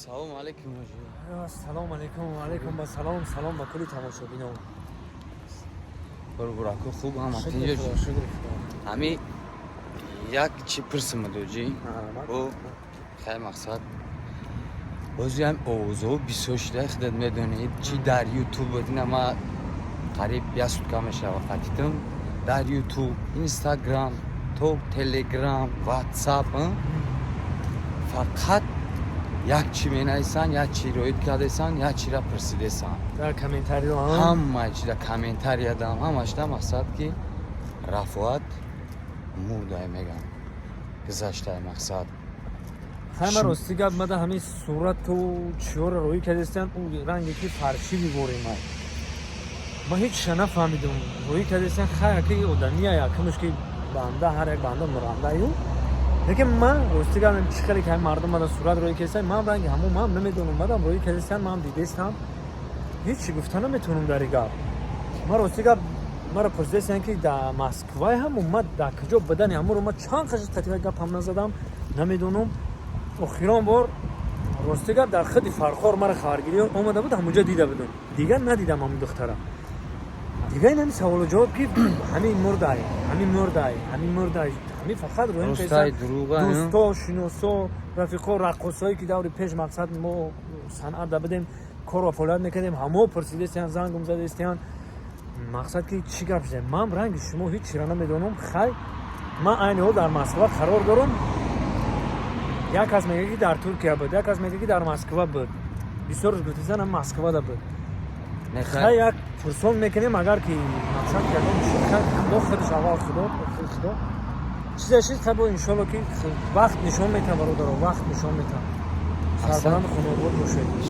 Ассалому алайкум, ҳоҷӣ. Ассалому алайкум, алайкум ассалом, салом ба кулли тамошобинон. Бурбураку, хуб ҳама? Шукр Тинҷ? Худо, шукр Худо. Ҳами як чӣ пурсимад, ҳоҷӣ. Бо хай мақсад, бози ҳам овозҳо бисёр шуда, худат медонед, чӣ дар Ютуб буд. Ина ма қариб як сутка мешава қатитам дар Ютуб, Инстаграм, то Телеграм, Ватсап фақат як чӣ менависанд, як чӣ роид кардесанд, як чира пурсидесанд. Дар комментарио? Ҳама чи дар комментариядам, ҳамашда мақсад ки Рафоат мурдай меган, гузаштай мақсад. Ҳама, рости гап, мада ҳамин сурату чиёро роӣ кардестан, ӯ ранге ки фарши биворимай, ма ҳечша нафаҳмидум. Роӣ кардестан, хай, аки одамия якумш ки банда, ҳар як банда мурандаю, лекин ман, рости гап, чӣ хеле ки ҳамин мардум мада сурат роӣ кардестан, ман ранги ҳамон ман намедонам. Мадам роӣ кардестан, ман дидестам, ҳечи гуфта наметавонам дар и гап. Ма, рости гап, маро пурсидестан ки дар Москвай ҳамун ма дар куҷо будани ҳамонро ма чанд қаши татива гап ҳам назадам, намедонам. Охирон бор, рости гап, дар худи Фархор мара хабаргирӣ омада буд, ҳамунҷо дида будам, дигар надидам ҳамун духтара. Дигар ин ҳамин саволу ҷавоб ки ҳамин мурдай, ҳамин мурдай, ҳамин мурдай, ҳамин фақат роҳим. Ростай, дурӯға? Дӯсто, шиносо, рафиқо, раққосое ки даври пеш, мақсад, мо санъат да будем, кор ва фаъолият мекардем, ҳамо пурсидестиян, зангум задестиян, мақсад ки чӣ гап шуда. Ман ранги шумо ҳеҷ чира намедонам. Хай, ман айни ҳол дар Москва қарор дорам. Як кас мега ки дар Туркия буд, як кас мега ки дар Москва буд, бисёрш гуфтисан ам Москвада буд. Хай, як пурсон мекунем, агар ки мақсад ягон хай, худо худаш аввал, худо, охир худо, чизе шид. Хай, бо иншолло ки вақт нишон метавон, бародаро, вақт нишон метавон. Сарбаланду хонобод бошед.